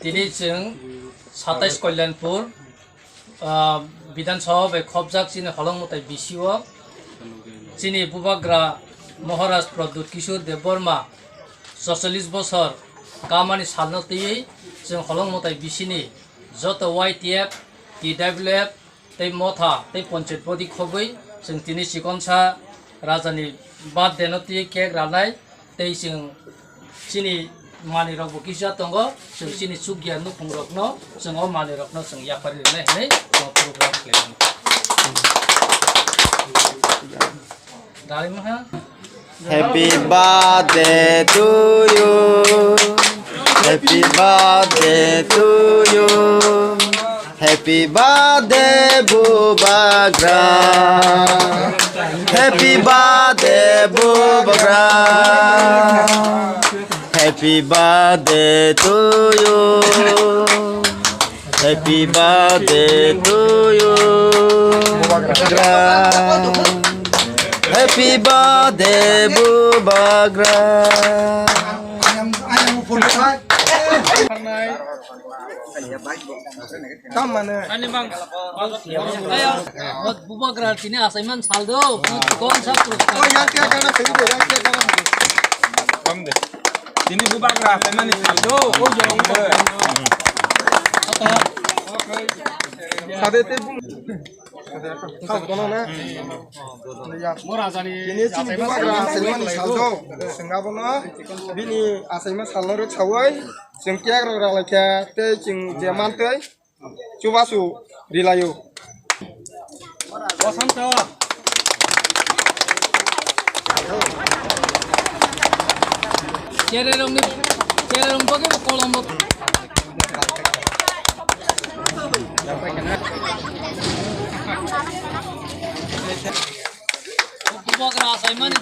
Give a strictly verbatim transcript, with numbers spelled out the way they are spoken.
Tini chwng satais Kalyanpur, ah, Bidhan Sabha bai khopjak chini holong mwtai bisio chini bubagra Maharaj Pradyut Kishore Debbarma soicholish bosor kamani salno twiwi chwng holong mwtai bisini joto Y T F, T W F, tei motha tei panchayat body khogwi chwng tini chikonsa rajani birthday no twi cake ralnai tei chwng chini manwi rok bo kisa tongo, chwng chini chukya nukhung rok no chwng o manwi rok no chwng yapari rwnai hinwi chwng program khlaimani. Dai maha. Happy birthday to you. Happy birthday to you. Happy birthday, Bubagra. Happy birthday, Bubagra. Happy birthday to you. Happy birthday to you. Happy birthday, Bubagra. Tam mane. Bubagra tini asaiman saldo. Kon sa puruskar. Oh, yang tiga kana segi de, yang tiga kana segi. Tini bubagra asaimani saldo. Sade te bum. Tini chini bubagra asaimani saldo. Sengabo no bini asaima salno rok sawai. Chwng kek rok ralai khe tei chwng je mantwi. Chubachu rilaio. Bosanto. Chererokni, chererok bagwi kolombo. Bubagra asaimani.